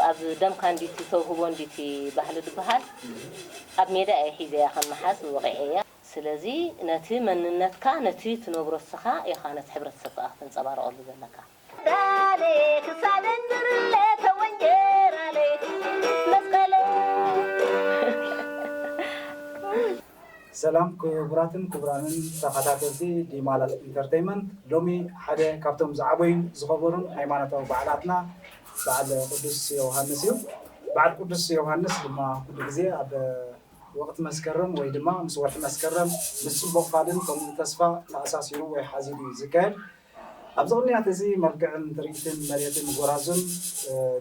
ኣብ ደምካ እንዲቲ ተውህቦ እንዲቲ ባህሊ ዝበሃል ኣብ ሜዳ እየ ሒዘያ ከም መሓዝ ወቒዐያ። ስለዚ ነቲ መንነትካ ነቲ ትነብሮ ንስኻ ኢኻ ነቲ ሕብረተሰብ ከኣ ክተንጸባርቐሉ ዘለካ። ዳሌ ክሳደን ብርለ ተወንጀራሌ መስቀለ ሰላም ክቡራትን ክቡራንን ተኸታተልቲ ዲማላት ኢንተርተይመንት፣ ሎሚ ሓደ ካብቶም ዝዓበዩን ዝኸበሩን ሃይማኖታዊ በዓላትና በዓል ቅዱስ ዮሃንስ እዩ። በዓል ቅዱስ ዮሃንስ ድማ ኩሉ ግዜ ኣብ ወቕቲ መስከረም ወይ ድማ ምስ ወርሒ መስከረም ምስ ጽቡቕ ፋልን ከምኡ ተስፋ ተኣሳሲሩ ወይ ሓዚሉ እዩ ዝካየድ። ኣብዚ ቅንያት እዚ መልክዕን ትርኢትን መሬትን ጎራዙን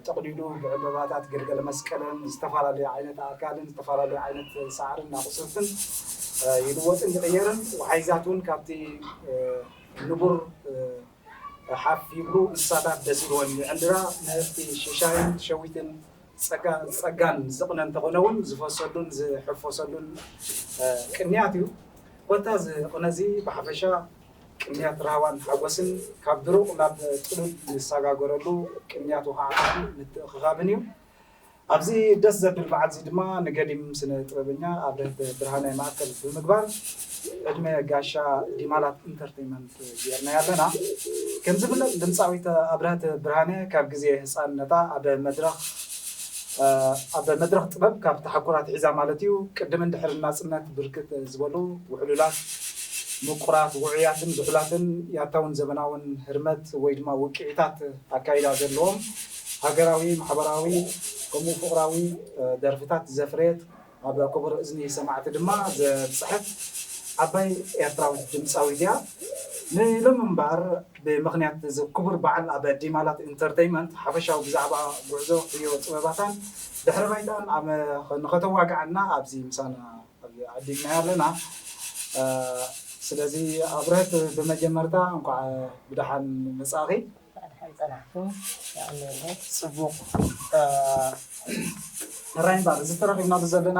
ጠቕሊሉ ብዕምበባታት ግልገለ መስቀልን ዝተፈላለዩ ዓይነት ኣእካልን ዝተፈላለዩ ዓይነት ሳዕርን ኣቑፅልትን ይልወጥን ይቕየርን። ወሓይዛት እውን ካብቲ ንቡር ሓፍ ይብሉ፣ እንስሳታት ደስ ኢልወን ይዕንድራ፣ ምህርቲ ሽሻይን ሸዊትን ጸጋን ዝቕነ እንተኾነ እውን ዝፈሰሉን ዝሕፈሰሉን ቅንያት እዩ። ኮታ እዚ ቅነ እዚ ብሓፈሻ ቅንያት ራህዋን ሓጎስን ካብ ድሩቕ ናብ ጥሉል ንሰጋገረሉ ቅንያት ወኻዕኻዕን ምትእኽኻብን እዩ። ኣብዚ ደስ ዘብል በዓል እዚ ድማ ንገዲም ስነ ጥበበኛ ኣብርህት ብርሃነ ማእከል ብምግባር ዕድመ ጋሻ ዲማላት ኢንተርተይመንት ጌርናያ ኣለና። ከም ዝፍለጥ ድምፃዊት ኣብርህት ብርሃነ ካብ ግዜ ህፃንነታ ኣብ መድረኽ ኣብ መድረኽ ጥበብ ካብ ተሓኩር ኣትሒዛ ማለት እዩ ቅድምን ድሕርን ናፅነት ብርክት ዝበሉ ውሕሉላት፣ ምቁራት፣ ውዑያትን ዝሑላትን ያታውን ዘበናውን ህርመት ወይ ድማ ውቅዒታት ኣካይዳ ዘለዎም ሃገራዊ፣ ማሕበራዊ ከምኡ ፍቕራዊ ደርፍታት ዘፍረየት ኣብ ክቡር እዝኒ ሰማዕቲ ድማ ዘብፅሐት ዓባይ ኤርትራዊት ድምፃዊት እያ። ንሎሚ እምበኣር ብምኽንያት እዚ ክቡር በዓል ኣብ ዲማላት ኢንተርተይመንት ሓፈሻዊ ብዛዕባ ጉዕዞ ዕዮ ጥበባታን ድሕሪ ባይታን ንኸተዋግዓና ኣብዚ ምሳና ዓዲግናያ ኣለና። ስለዚ ኣብርሀት ብመጀመርታ እንኳዕ ብደሓን መጻእኺ። ብደሓን ጸናሕኩም። የቐንየለይ። ጽቡቕ። ሕራይ እምበኣር እዚ ተረኺብናሉ ዘለና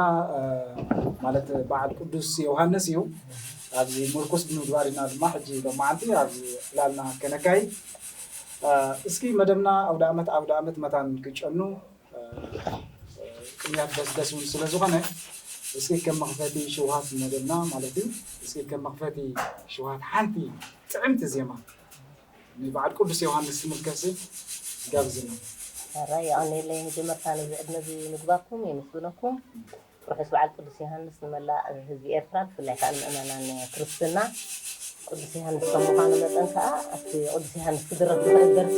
ማለት በዓል ቅዱስ ዮሃንስ እዩ። ኣብዚ ምርኩስ ብምግባር ኢና ድማ ሕጂ ሎማዓንቲ ኣብዚ ዕላልና ከነካይድ። እስኪ መደብና ኣውደ ዓመት ኣውደ ዓመት መታን ክጨኑ ቅንያት ደስደስ እውን ስለ ዝኾነ እስኪ ከም መኽፈቲ ሽውሃት መደብና ማለት እዩ። እስኪ ከም መኽፈቲ ሽውሃት ሓንቲ ጥዕምቲ ዜማ ንበዓል ቅዱስ ዮሃንስ ትምልከሲ ጋብዝና። ሕራይ የቐንየለይ። መጀመርታ ነዚ ዕድመ እዚ ምግባርኩም የመስግነኩም። ርሑስ በዓል ቅዱስ ዮሃንስ ንመላእ ህዝቢ ኤርትራ ብፍላይ ከዓ ንምእመናን ክርስትና። ቅዱስ ዮሃንስ ከም ምዃኑ መጠን ከዓ ኣብቲ ቅዱስ ዮሃንስ ክድረፍ ዝኽእል ደርፊ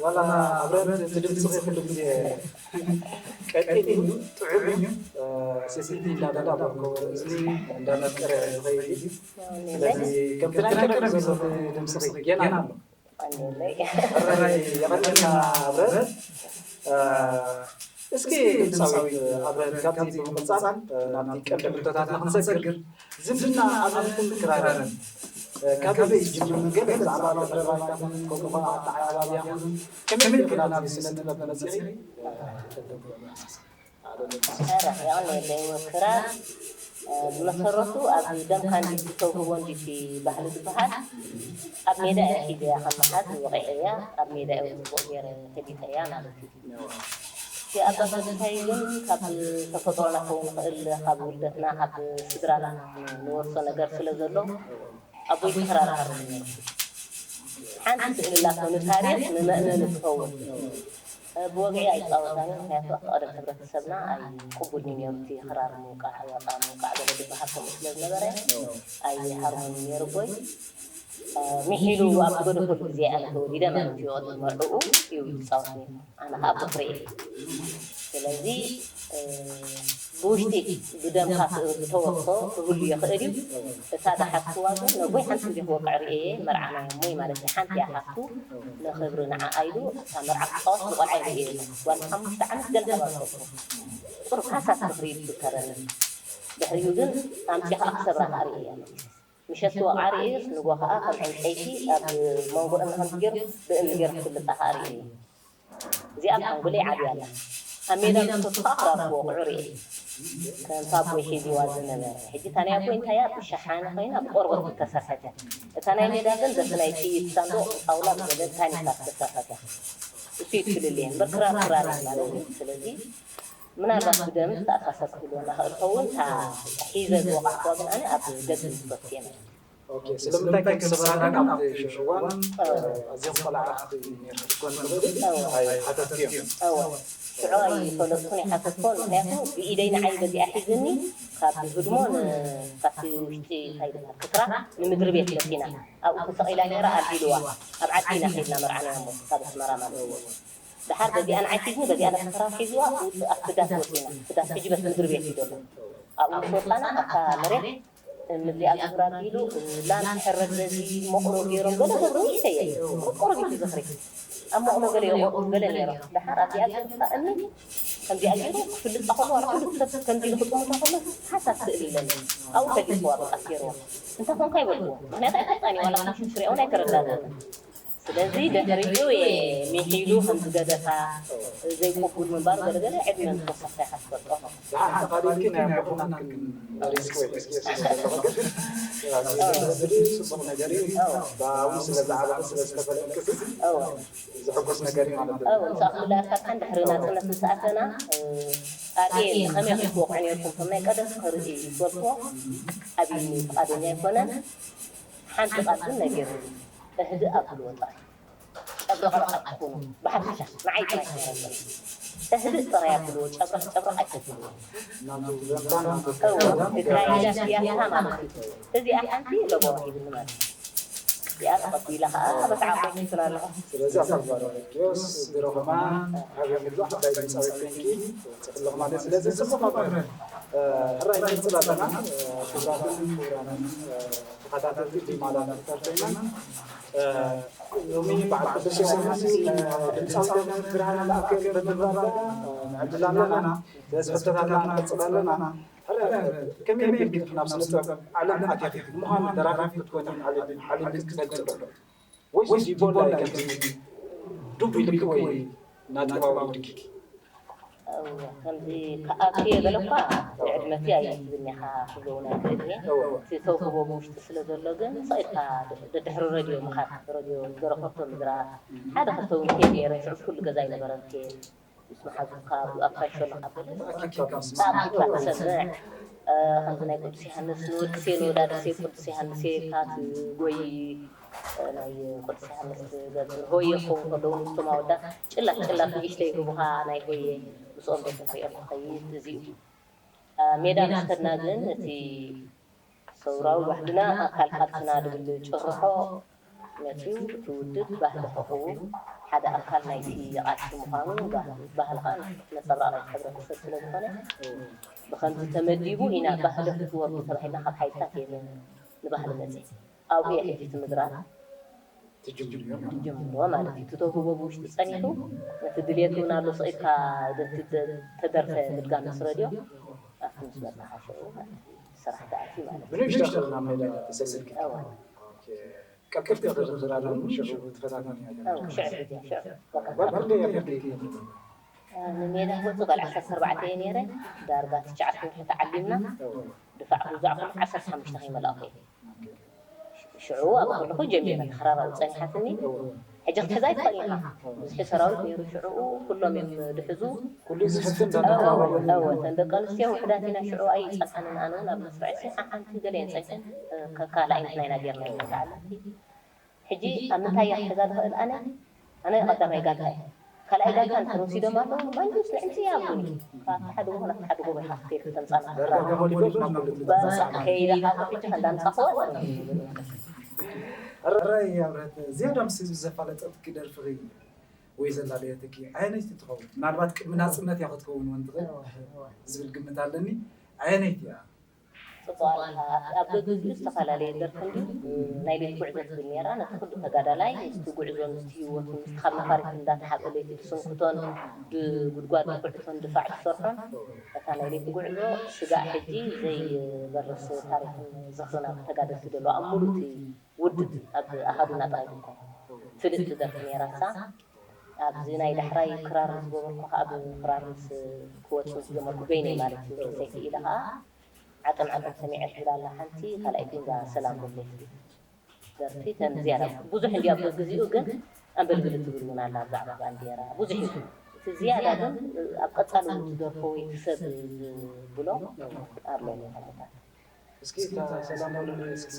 ዋላ ኣብረን እቲ ድምፅኺ ኩሉ ግዜ ቀጢን እዩ፣ ጥዑም እዩ። ሴሲቲ እንዳበላ በኮ እዝኒ እንዳመቀረ ዝኸይድ እዩ። ስለዚ ከምቲ ናይ ቀደም ዘሎ ድምፅኺ ጌና ኣሎ። ሕራይ የቐንየልና ኣብረን። እስኪ ድምፃዊት ኣብረን ካብዚ ብምቕፃል ናብቲ ቀንዲ ሕቶታትና ክንሰግር፣ ዝምድና ኣብረንክን ክራርን ካበይ ዝጅምር? ገለ ብዛዕባ ድሕረ ባይታኹም ከምኡ ኸዓ ኣተዓባብያኹም ከመይ ጌርኪ ናብዚ ስነ ጥበብ መፂኺ? ኧረ የቐንየለይ። ክራር ብመሰረቱ ኣብ ደምካ እንዲ ተውህቦ እንዲ እቲ ባህሊ ዝበሃል ኣብ ሜዳ እየ ሒዘያ፣ ካብ መሓዝ ወቒዐያ ኣብ ሜዳ እየ ፅቡቕ ገይረ ፈሊጠያ ማለት እዩ። እቲ ኣባገድሳይ ግን ካብ ተፈጥሮና ክኸውን ይኽእል፣ ካብ ውልደትና ካብ ስድራና ንወርሶ ነገር ስለ ዘሎ ኣቦይ ክራር ሃርም ነይሩ። ሓንቲ ስእሊ ላቶ ንታሪኽ ንመእመኒ ትኸውን። ብወግዒ ኣይፃወታን እየ፣ ምክንያቱ ኣብቲ ቀደም ሕብረተሰብና ኣይቅቡልን እዩ ነይሩ እቲ ክራር ምውቃዕ፣ ዋጣ ምውቃዕ ገለ ዝበሃል ከምኡ ስለ ዝነበረ ኣይሃርሞን እዩ ነይሩ ኣቦይ። ሚሒሉ ኣብ ዝገደፈሉ ግዜ ኣነ ተወሊደ ማለት እዩ፣ ቅድሚ መርዕኡ እዩ ዝፃወት ነይሩ። ኣነ ከዓ ብኽሪ እየ። ስለዚ ብውሽጢ ብደምካ ዝተወርሶ ክህሉ ይኽእል እዩ። እታ ዝሓዝክዋ ግን ነቦይ ሓንቲ ግዜ ክወቅዕ ርእየ፣ መርዓ ናይ እሞይ ማለት እዩ። ሓንቲ እያ ሃፍቱ፣ ንኽብሪ ንዓኣ ኢሉ እታ መርዓ ክፃወት ዝቆልዓ ይርእየ የለን። ጓል ሓሙሽተ ዓመት ገለ ሃባ ዝሰጥዎ ቁሩብ ሃሳስ ክፍሪ እዩ ዝዝከረኒ። ድሕሪኡ ግን ኣምፂኣ ከዓ ክሰብራ ከዓ ርእየ እያ። ምሸት ክወቕዓ ርእየስ ንግሆ ከዓ ከም ዕንጨይቲ ኣብ መንጎ እምኒ ከምዚ ገይሩ ብእምኒ ገይሩ ክፍልጣ ከዓ ርእየ። እዚኣ ብሓንጎለይ ዓብያ ኣላ። ኣብ ሜዳ ምስ ወፁ ከዓ ክራር ክወቕዑ ርእየ። ከምቲ ኣቦይ ሒዝዋ ዝነበረ። ሕጂ እታ ናይ ኣቦይ እንታይ እያ? ብሸሓኒ ኮይና ብቆርበት ዝተሰርሐት እያ። እታ ናይ ሜዳ ግን በቲ ናይ ጥይት ሳንዱቕ ብጣውላ ብገለ ታኒካ ዝተሰርሐት እያ። እሱ እዩ እቲ ፍልልየን። እምበር ክራር ክራር እዩ ማለት እዩ። ስለዚ ምናልባት ብደም ዝተኣሳሰር ክህልወና ይኽእል ይኸውን። እታ ሒዘ ዝወቓዕኩዋ ግን ኣነ ኣብ ደገ ዝፈቱ እየ ማለት እዩ። ኦኬ፣ ስለምንታይ ከም ዝሰበራና ኣብቲ እዋን ኣዝዮም ቆላዕቲ ነይርኩም ክትኮን ትኽእሊ ኣይሓተትኩ እዮም። እወ፣ ሽዑ ኣይፈለጥኩን ኣይሓተትኩን። ምኽንያቱ ብኢደይ ንዓይ በዚኣ ሒዝኒ ካብ ህድሞ ን- ካብቲ ውሽጢ እንታይ ይበሃል ክስራ ንምድሪ ቤት መፂና ኣብኡ ተሰቒላ ነይራ ኣልዒልዋ። ኣብ ዓዲ ኢና ከይድና መርዓና እሞ ካብ ኣስመራ ማለት እዩ። ደሓር በዚኣ ንዓይ ሒዝኒ በዚኣ ነቲ ክራር ሒዝዋ ውፅእ ኣብቲ ዳስ ወፂና። እቲ ዳስ ሕጂ በቲ ምድሪ ቤት እዩ ዘሎ። ኣብኡ ምስ ወፃና ኣብታ መሬት እምኒ እዚኣ ግብር ኣቢሉ ላም ክሕረድ በዚ መቑሎ ገይሮም ገለ ገብሩ ንእሽተይ እየ ቁሩብ እዩ ዝኽሪ ኣብ መቑሎ ገለ የቑርቡ ገለ ነይሮም ደሓር ኣብዚኣ ዝትኽፋ እምኒ ከምዚኣ ገይሩ ክፍልጣ ከሎ ዋላ ኩሉ ሰብ ከምዚ ኢሉ ክጥምቶ ከሎ ሓሳብ ስእሊ ኢለኒ ኣብኡ ፈሊጥዋ በቃ ገይርዋ እንታይ ኮንካ ይበልክዎ ምኽንያቱ ኣይፈልጣን እዩ ዋላ ክምሽት ስሪኣ እውን ኣይተረዳእናን ስለዚ ድሕሪኡ እየ ሚሒሉ ከም ዝገደፋ ዘይቅቡል ምንባሩ ገለገለ ዕድመ ምስ ወሰኽካ ኢኻ ትፈልጦ። ደሓን ተኻሊልኪ ናይ ኣቦኹም ሪስክ ወይ ኤክስኪውስ ዘለኹ ግን ኣብዚ ዘበለ ጽቡቕ ነገር እዩ። ብኣኡ ስለ ዝዓበኺ ስለ ዝተፈለጥክሲ ዘሐጉስ ነገር እዩ ማለት እዩ። እው ንስኻ ክፍለ ኣካልካን ድሕሪ ናጽነት ምስ ኣተና ኣርእየኒ ከመይ ክትወቕዑ ነይርኩም ከም ናይ ቀደም ክርኢ ዝበልክዎ ኣብይኒ ፍቓደኛ ኣይኮነን። ሓንቲ ቃል ግን ነጊሩኒ፣ እህድእ ኣብልዎ ጥራይ። ጨብረቕረቕ ኣይትኹኑ፣ ብሓፈሻ ንዓይ ጥራይ ክዛረብ እህድእ ጥራይ ኣብልዎ፣ ጨብረቕ ጨብረቕ ኣይተብልዎ። እወ፣ እታ ኢላ ሲያሳ ማለት እዩ። እዚኣ ሓንቲ ለበዋ ሂብኒ ማለት እዩ። እዚኣ ተቐቢለ ኸዓ በቲ ዓቕመይ ክፍትን ኣለኹ። ስለዚ ኣቶ ባሮኪዮስ ድሮ ከማን ዓብይ ምድላው ዓባይ ድምፃዊት ኮይንኪ ትውፅእ ኣለኹ ማለት እዩ። ስለዚ ፅቡቕ መብርሂ ሕራይ ንቕፅል ኣለና። ክቡራትን ክቡራንን ተኸታተልቲ ዲማላ ኢንተርቴይመንት ሎሚ በዓል ቅዱስ ዮሃንስ ድምፃዊ ዳዊት ብርሃነ ማእከል ብምግባር ከዓ ንዕድል ኣለና። ስለዚ ሕቶታትና ንቕፅል ኣለና። ሕራይ ከመይ ኣቢልኪ ናብ ስነ ጥበብ ዓለም ኣቲኺ? ንምዃኑ ደራፊት ክትኮኒ ሓሊምኪ ትፈልጢ ዶ? ወይስ ዲቦላ እዩ ከምዚ ዱብ ኢልኪ ወይ ናጥባዊ ኢልኪ? ከምዚ ክኣቱ እየ ገለ እኳ ብዕድመቲ ኣይትብኒ ኢኻ ክብሎ እውን ኣይክእልን እየ እቲ ተውህቦ ብውሽጢ ስለ ዘሎ ግን ስቕ ኢልካ ደድሕሪ ረድዮ ምኻድ ረድዮ ዝደረፈቶ ምዝራብ ሓደ ክልተ እውን ኬድ ነይረን ሽዑ ኩሉ ገዛ ኣይነበረን ኬድ ምስ መሓዙትካ ኣብኡ ኣብ ካይሾ ኣለኻ ገለ ኣኪብካ ትሰምዕ ከምዚ ናይ ቅዱስ ዮሃንስ ንወድሴ ንወዳደሴ ቅዱስ ዮሃንሴ ኢልካ ትጎይ ናይ ቅዱስ ዮሃንስ ትገብር ሆየ ክኸውን ከለዉ ምስቶም ኣወዳት ጭላት ጭላት ንእሽተይ ይህቡኻ ናይ ሆየ ምስኦም ዶ ተኽሪኦም ትኸይድ እዚ እዩ ሜዳ ምስ ከድና ግን እቲ ሰውራዊ ባህልና ኣካል ቃልስና ድብል ጭርሖ መፂኡ እቲ ውድብ ባህሊ ሕቑኡ ሓደ ኣካል ናይቲ ቃልሲ ምዃኑ፣ ባህሊ ከዓ ነፀብራቕ ናይቲ ሕብረተሰብ ስለ ዝኾነ፣ ብኸምዚ ተመዲቡ ኢና ባህሊ ክትወርዱ ተባሂልና ካብ ሓይልታት እየ ንባህሊ መፂእ። ኣብኡ እየ ሕጂ እቲ ምድራት ትጅምርዮ ማለት እዩ። ትጅምሮ ማለት እዩ። እቲ ተውህቦ ብውሽጢ ጸኒሑ፣ ነቲ ድልየት እውን ኣሎ ስቕ ኢልካ፣ ነቲ ተ-፣ ተደርፈ ምድጋም ምስ ረድዮ፣ ኣብቲ ምስ መጻኻ ሽዑ ማለት እዩ፣ ስራሕ ትኣትዩ ማለት እዩ። ብንእሽቶ ኢኻ ናብ ሜዳ ተሰግስግካ። እወ። ኦኬ። ቀልጢፍካ ክድርድር ኣለኒ፣ ሽዑ ትፈታተኒ እያ። እወ፣ ሽዑ ሕጂ፣ ሽዑ። በቃ። ጓል ክንደይ እያ ከቢድኪ? ንሜዳ ክወጽእ ጓል ዓሰርተ ኣርባዕተ እየ ነይረ። ዳርጋ ትሽዓተ ወርሒ ተዓሊምና፣ ድፋዕ ክውዛዕ ከሎ ዓሰርተ ሓሙሽተ ከይመላእኩ እየ። ሽዑ ኣብኡ ከለኹ ጀሚረ፣ ተኸራራዊ ጸኒሓትኒ። ሕጂ ክትሕዛ ኣይትኽእልን ኢኻ። ብዙሒ ሰራዊት ነይሩ ሽዑ፣ ኩሎም እዮም ድሕዙ። ኩሉ ዝሕፍን እወ፣ እወ፣ እተን ደቂ ኣንስትዮ ውሑዳት ኢና ሽዑ፣ ኣይጸንሓንን። ኣነ እውን ኣብ መስርዕ ሓንቲ ገለ እየን ጸኒሐን፣ ከካል ዓይነት ናይና ጌርና ኢና ተዓለምቲ። ሕጂ ኣብ ምንታይ እያ ክሕዛ ትኽእል? ኣነ፣ ኣነ ቀዳማይ ጋንታ እየ። ካልኣይ ጋንታ እንተ ወሲዶም ኣለዉ፣ ማንጁስ ንዕምሲ እያ ኣብሉኒ። ካብቲ ሓደ ጎቦ ናብቲ ሓደ ጎቦ ኢኻ ክትከይድ ከተምጻና። ዳርጋ ተኾሊፎም ማለት እዩ። በቃ ከይዳ ካብኡ ሕጂ ከንዳ ምጻኽዎ። ሕራይ ኣብረት፣ ዝያዳ ምስ ህዝቢ ዘፋለጠትኪ ደርፍኺ ወይ ዘላለየትኪ ኣየነይቲ ትኸውን? ምናልባት ቅድሚ ናጽነት እያ ክትከውን እውን ትኽእል ዝብል ግምት ኣለኒ። ኣየነይቲ እያ? ጽቡቕ ኣልካ። ኣብ ገግዜኡ ዝተፈላለየ ደርፊ እንድዩ፣ ናይ ለይቲ ጉዕዞ ትብል ነይራ። ነቲ ኩሉ ተጋዳላይ ምስቲ ጉዕዞ፣ ምስቲ ህይወቱ፣ ምስቲ ካብ ነፋሪት እንዳተሓብአ ለይቲ ድስንክቶን ድጉድጓድ ድኹዕቶን ድፋዕ ድሰርሖን፣ እታ ናይ ለይቲ ጉዕዞ ስጋዕ ሕጂ ዘይበርስ ታሪኽን ዝኽርን ኣብ ተጋደልቲ ደሎ ኣብ ሙሉእ እቲ ውድብ ኣብ ኣሃዱና ጥራይ ትኾን ፍልጥቲ ደርፊ ነይራ እሳ። ኣብዚ ናይ ዳሕራይ ክራር ዝገበርኩ ከኣ ብክራር ምስ ክወጽእ ዝጀመርኩ በይነይ ማለት እዩ። ሰይቲ ኢለ ከኣ ዓጠን ዓጠን ሰሚዐ ትብል ኣላ ሓንቲ፣ ካልኣይቲ እዛ ሰላም በለይ ትብል ደርፊ፣ ተን ዝያዳ ብዙሕ እንድዩ ኣብ ገግዜኡ፣ ግን ኣንበልብል ትብል እውን ኣላ ብዛዕባ ባንዴራ ብዙሕ እዩ። እቲ ዝያዳ ግን ኣብ ቀጻሊ እውን ትደርፎ ወይ ትሰብ ዝብሎ ኣሎ ነታታት። እስኪ እታ ሰላም በሉለይ እስኪ፣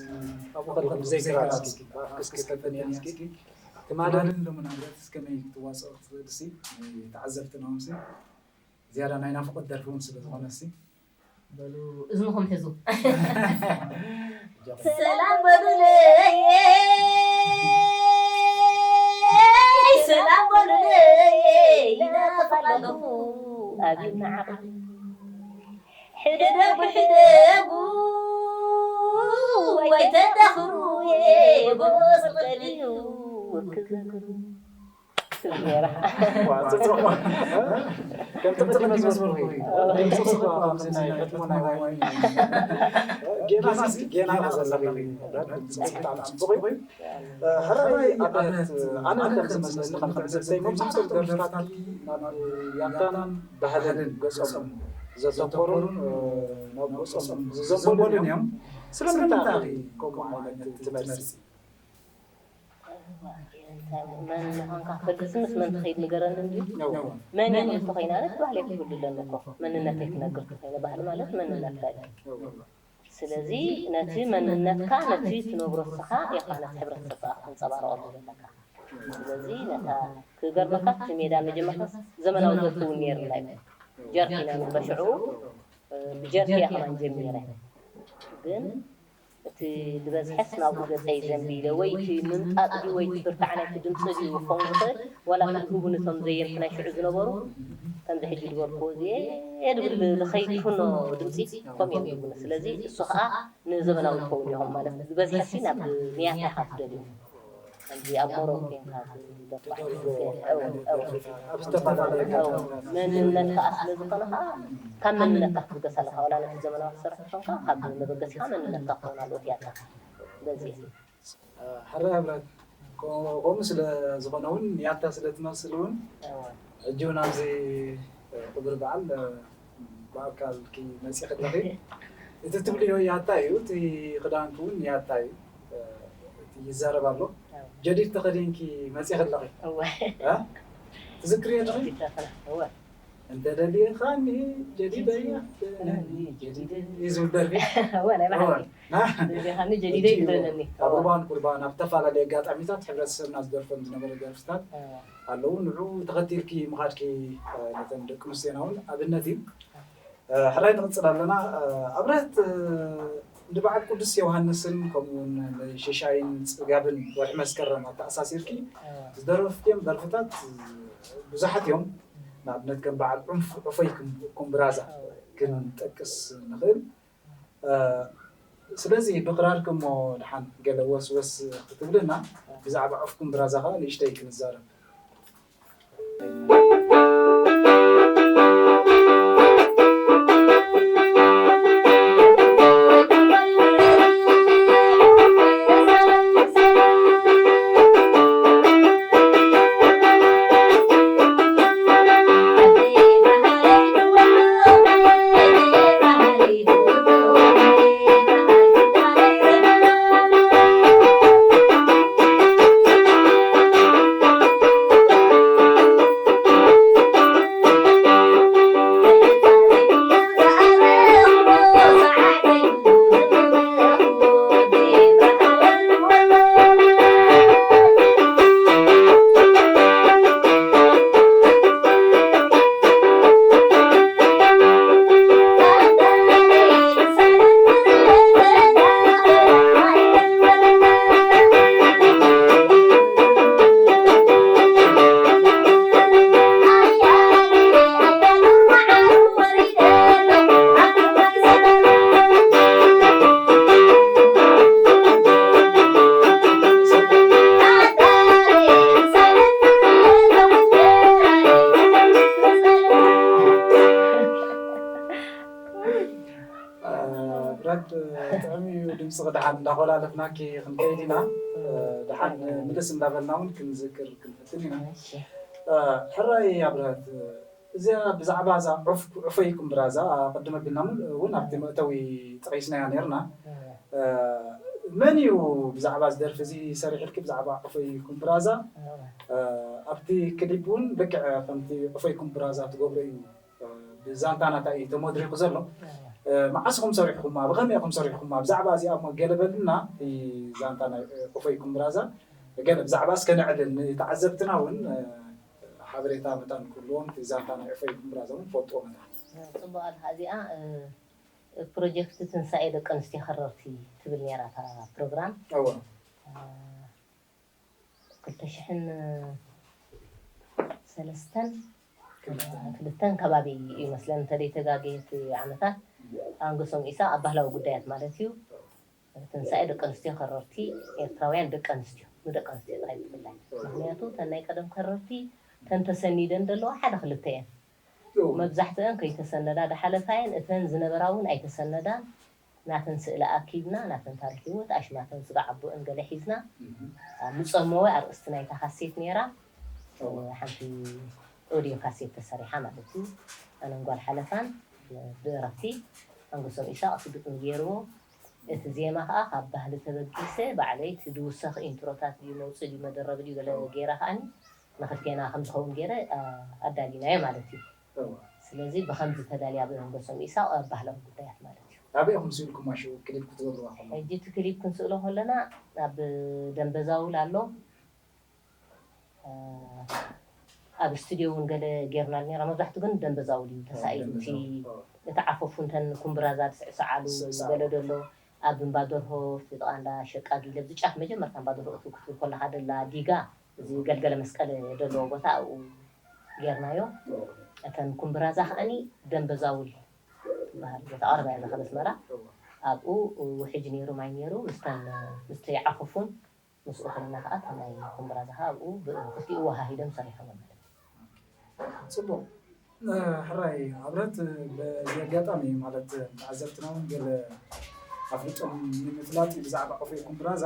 ኣብኡ ከለኹ ብዘይ ክራር እስኪ፣ ብኣፍኪ እስኪ ከፈንያ እስኪ። ትማልን ሎምን ኣምረት እስከመይ ክትዋፅኦ ክትኽእል እስኪ፣ ንተዓዘብትና እውን እስኪ ዝያዳ ናይ ናፍቖት ደርፊ እውን ስለ ዝኾነ እስኪ። በሉ እዝንኹም ሕዙ። ሰላም በሉለይ፣ ሰላም በሉለይ፣ ይናፍቕ ኣለኹ። ኣብ ይመዓቕ። ሕደጉ፣ ሕደጉ፣ ኣይተዳኽሩ፣ ጎቦ ዝቕልዩ ክዘክሩ። ትብል ነይራ። ዋ፣ ጽቡቕ። ከም ጥቕጥቕ መዝሙር እዩ። ድምፅስ እኳ ከምዚ ናይ ሕትሞ ናይ ዋይን እዩ። ጌና እስኪ፣ ጌና ኢኻ ዘለኺ። ድምፅስ ብጣዕሚ ጽቡቕ እዩ። ሕራይ ኣብነት፣ ኣነ ከም ዝመስለኒ፣ ከም ትዕዝብተይ፣ መብዛሕትኦም ደርፍታትኪ ናብ ያታን ባህልን ገጾም ዘተኮሩን፣ ናብ ገጾም ዝዘንበሉን እዮም። ስለምንታይ ኢኺ ከምኡ ዓይነት ትመርጺ? መን ምዃንካ ክፈልጥስ ምስ መን ትኸይድ ንገረኒ እንድዩ። እወ። መን እየ እንተኾይነ ኣነስ ባህለይ ክህሉ ኣለኒ እኮ። መንነተይ ክነግር እንተኾይነ ባህሊ ማለት መንነትካ እዩ። እወ። ስለዚ ነቲ መንነትካ፣ ነቲ ትነብሮ ንስኻ ኢኻ ነቲ ሕብረተሰብ ከኣ ከተንጸባርቐሉ ዘለካ። ስለዚ ነታ ክገርመካ እቲ ሜዳ መጀመርታስ ዘመናዊ ደርፊ እውን ነይርና እዩ። ጀርክ ኢና ንብሎ ሽዑ፣ ብጀርክ እያ ከማን ጀሚረ። ግን እቲ ዝበዝሐስ ናብኡ ገጸይ ዘንቢለ፣ ወይ እቲ ምምጣጥ ድዩ ወይ እቲ ብርታዕ ናይቲ ድምጺ ድዩ ክኸውን ዝኽእል፣ ዋላ እቲ ዝህቡ ነቶም ዘየምቲ ናይ ሽዑ ዝነበሩ፣ ከምዚ ሕጂ ዝበልክዎ ዝየ ድብል ዝኸይድ ፍኖ ድምጺ ከምኡ እዮም ዝብሉ። ስለዚ እሱ ኸኣ ንዘመናዊ ክኸውን ኢኹም ማለት ዝበዝሐሲ ናብ ንያታ ኢኻ ትደልዩ። ከምዚ ኣብ ሞሮኮ ኮንካ ትደርፋ። እው፣ እው። ኣብ ዝተፈላለየ እው። መንነት ከኣ ስለ ዝኾነ ከኣ ካብ መንነትካ ክትብገስ ኣለካ። ዋላ ነቲ ዘመናዊ ትሰርሕ ተኾንካ ካብ መበገሲኻ መንነትካ ክኸውን ኣለዎ እቲ ያታ። በዚ። ሕራይ ኣብራት። ከምኡ ስለ ዝኾነ እውን ያታ ስለ ትመስል እውን እው። ሕጂ እውን ኣብዚ ክብሪ በዓል ብኣካል መፂ ከለኺ እቲ ትብልዮ ያታ እዩ፣ እቲ ክዳንኪ እውን ያታ እዩ። እቲ ይዛረብ ኣሎ። እው። ጀዲድ ተኸዲንኪ መፂ ከለኺ። እወ። እ? ትዝክርዮ ኣለኺ? እወ። እንተ ደሊኻኒ ጀዲደያ፣ ጀዲደኒ፣ ጀዲደኒ እዩ ዝብል ደርፊ። እወ፣ ናይ ባሕሪ። እወ። ደሊኻኒ ጀዲደይ እቲ ግደለኒ። ኣብ እወ። ሩባን ቁርባን ኣብ ዝተፈላለየ ኣጋጣሚታት ሕብረተሰብና ዝደርፎም ዝነበረ ደርፍታት እወ። ኣለዉ። ንዑ ተኸቲልኪ ምኻድኪ፣ እ፣ ነተን ደቂ ኣንስትዮና እውን ኣብነት እዩ። እ፣ ሕራይ ንቕጽል ኣለና። እ፣ ኣብረት፣ እ፣ ንበዓል ቅዱስ ዮሃንስን ከምኡውን ንሽሻይን ጽጋብን ወርሒ መስከረም ኣተኣሳሲርኪ ዝደረፍክዮም ደርፍታት ብዙሓት እዮም። ንኣብነት ከም በዓል ዑንፍ ዑፈይ ኩምብራዛ ክንጠቅስ ንኽእል። ስለዚ ብቕራርኪ እሞ ደሓን ገለ ወስወስ ክትብልና ብዛዕባ ዑፍ ኩምብራዛ ኸዓ ንእሽተይ ክንዛረብ። ብራድ ጥዕም እዩ ድምፂ። ደሓን እንዳኮላለፍናኪ ክንከይድ ኢና። ደሓን ምልስ እንዳበልና እውን ክንዝክር ክንፍትን ኢና። ሕራይ ኣብርሀት፣ እዚኣ ብዛዕባ እዛ ዑፍ ዑፈይ ኩምብራዛ ቅድም ኣቢልና እውን ኣብቲ መእተዊ ጠቒስናያ ነርና። መን እዩ ብዛዕባ እዚ ደርፊ እዚ ሰሪሕልኪ? ብዛዕባ ዑፈይ ኩምብራዛ ኣብቲ ክሊፕ እውን ልክዕ ከምቲ ዑፈይ ኩምብራዛ ትገብሮ እዩ ብዛንታ ናታ እዩ ተመድሪኹ ዘሎ። መዓስ ኢኹም ሰሪሕኹማ? ብኸመይ ኢኹም ሰሪሕኹማ? ብዛዕባ እዚኣ እሞ ገለ በልና። እቲ ዛንታ ናይ ዑፈይ ኩምብራዛ ገለ ብዛዕባ እስከ ነዕልል፣ ንተዓዘብትና እውን ሓበሬታ መታን ክህልዎም፣ እቲ ዛንታ ናይ ዑፈይ ኩምብራዛ እውን ክፈልጥዎ መታን። ጽቡቕ ኣለኻ። እዚኣ ፕሮጀክት ትንሳኤ ደቂ ኣንስትዮ ከረርቲ ትብል ነይራ እታ ፕሮግራም። እወ። ክልተ ሽሕን ሰለስተን ክልተን ከባቢ እዩ መስለን፣ እንተደይተጋግየ እቲ ዓመታት። ኣንገሶም ኢሳቕ ኣብ ባህላዊ ጉዳያት ማለት እዩ። ትንሳኤ ደቂ ኣንስትዮ ከረርቲ ኤርትራውያን ደቂ ኣንስትዮ፣ ንደቂ ኣንስትዮ ጥራይ ብፍላይ። ምኽንያቱ እተን ናይ ቀደም ከረርቲ እተን ተሰኒደን ዘለዋ ሓደ ክልተ እየን። መብዛሕትአን ከይተሰነዳ ዝሓለፋ እየን። እተን ዝነበራ እውን ኣይተሰነዳን። ናተን ስእሊ ኣኪብና፣ ናተን ታሪኽ ህይወት፣ ኣሽማተን ስጋ ዓቦአን ገለ ሒዝና፣ ኣብ ንጸመወ ኣርእስቲ ናይታ ካሴት ነይራ። ሓንቲ ኦድዮ ካሴት ተሰሪሓ ማለት እዩ። ኣነን ጓል ሓለፋን ብእረፍቲ ኣንገሶም ኢሳቕ እቲ ግጥሚ ገይርዎ። እቲ ዜማ ከኣ ካብ ባህሊ ተበጊሰ ባዕለይ እቲ ዝውሰኽ ኢንትሮታት ድዩ መውጽእ ድዩ መደረቢ ድዩ ገለ ገይረ ከኣኒ ንኽልቴና ከም ዝኸውን ገይረ ኣዳሊናዮ ማለት እዩ። እወ። ስለዚ ብኸምዚ ተዳልያ ብእንገሶም ኢሳቕ ኣብ ባህላዊ ጉዳያት ማለት እዩ። ኣበይ ኢኹም ስኢልኩማ ሽዑ ክሊፕ ክትገብርዋ ከለኹም? ሕጂ እቲ ክሊፕ ክንስእሎ ከለና ኣብ ደንበዛውል ኣሎ። ኣብ ስቱድዮ እውን ገለ ጌርናሉ ነይራ። መብዛሕትኡ ግን ደንበዛውል እዩ ተሳኢሉ። እቲ ዓፈፉ እንተን ኩምብራዛ ዝስዕስዓሉ ገለ ዘሎ ኣብ እምባ ደርሆ፣ እቲ ጥቓ እንዳ ሸቃ ጊለ፣ ኣብዚ ጫፍ መጀመርታ እምባ ደርሆ እትው ክትብል ከለኻ ደላ ዲጋ፣ እዚ ገልገለ መስቀል ዘለዎ ቦታ ኣብኡ ጌርናዮ። እተን ኩምብራዛ ከኣኒ ደንበዛውል ትበሃል ቦታ ቀረባ እያ እዛ ካብ ኣስመራ። ኣብኡ ውሕጅ ነይሩ፣ ማይ ነይሩ፣ ምስቲ ዓፈፉን ምስኡ ከለና ከዓ እታ ናይ ኩምብራዛ ከዓ ኣብኡ ብ-፣ ክልቲኡ ወሃሂዶም ሰሪሖም ማለት እዩ። ጽቡቕ። ሕራይ ኣብረት፣ በዚ ኣጋጣሚ ማለት ተዓዘብትና እውን ገለ ኣፍልጦም ንምፍላጥ እዩ ብዛዕባ ዑፈይ ኩምብራዛ።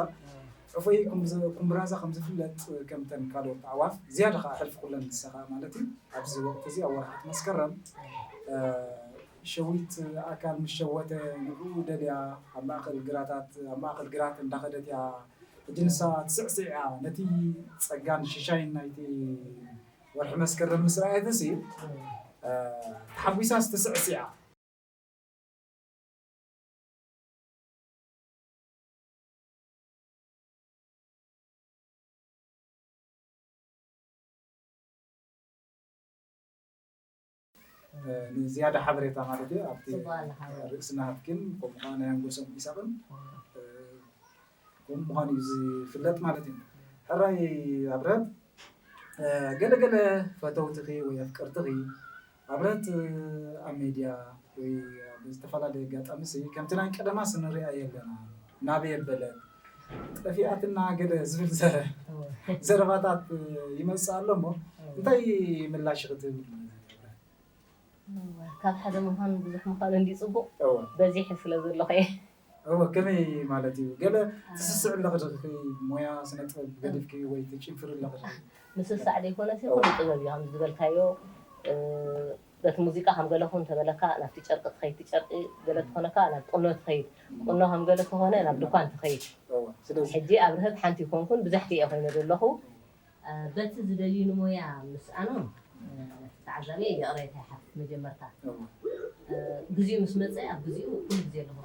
ዑፈይ ኩምዝ-፣ ኩምብራዛ ከም ዝፍለጥ ከምተን ካልኦት ኣዕዋፍ ዝያዳ ከዓ ሕልፊ ኩለን ንሳ ከዓ ማለት እዩ። ኣብዚ ወቕቲ እዚ ኣብ ወርሓት መስከረም ሸዊት ኣካል ምስ ሸወተ ንዕኡ ደልያ ኣብ ማእኸል ግራታት፣ ኣብ ማእኸል ግራት እንዳኸደት እያ። ሕጂ ንሳ ትስዕስዕ እያ። ነቲ ጸጋን ሽሻይን ናይቲ ወርሒ መስከረም ምስ ረኣየትሲ፣ ተሓጒሳስ ትስዕስዕ እያ። ንዝያዳ ሓበሬታ ማለት እዩ ኣብቲ ጽቡቕ ኣለኻ። ርእስና ሃብኪን ከምኡ ከዓ ናይ ኣንጎሶም ኢሳቕን ከምኡ ምዃኑ እዩ ዝፍለጥ ማለት እዩ። ሕራይ ኣብረት ገለገለ ፈተውትኺ ወይ ኣፍቀርትኺ ኣብረት ኣብ ሜድያ ወይ ኣብ ዝተፈላለየ ኣጋጣሚ ሲ ከምቲ ናይ ቀደማ ስንሪኣ የለና ናበይ የበለት ጠፊኣትና ገለ ዝብል ዘ- ዘረባታት ይመፅእ ኣሎ እሞ እንታይ ምላሽ ክትብል ካብ ሓደ ምዃን ብዙሕ ምዃኑ እንዲ ፅቡቕ እወ በዚሕ ስለ ዘለኹ እየ እወ ከመይ ማለት እዩ ገለ ትስስዕ ኣለኺ ዶ ሞያ ስነ ጥበብ ገዲፍኪ ወይ ትጭንፍሪ ኣለኺ ዶ ምስሳዕ ዘይኮነሲ ኩሉ ጥበብ እዩ ከም ዝበልካዮ እ፣ በቲ ሙዚቃ ከም ገለ ኩን ተበለካ ናብቲ ጨርቂ ትኸይድ እቲ ጨርቂ ገለ ትኾነካ ናብ ቁኖ ትኸይድ ቁኖ ከም ገለ ተኾነ ናብ ድኳን ትኸይድ እወ ስለዚ ሕጂ ኣብ ርህብ ሓንቲ ይኮንኩን ብዛሕቲ እየ ኮይነ ዘለኹ እ፣ በቲ ዝደልዩ ንሞያ ምስኣኖም እ፣ ተዓዛቢ ይቕሬታ ይሓትት መጀመርታ እወ እ፣ ግዜኡ ምስ መፀ ኣብ ግዜኡ ኩሉ ግዜ ኣለኹ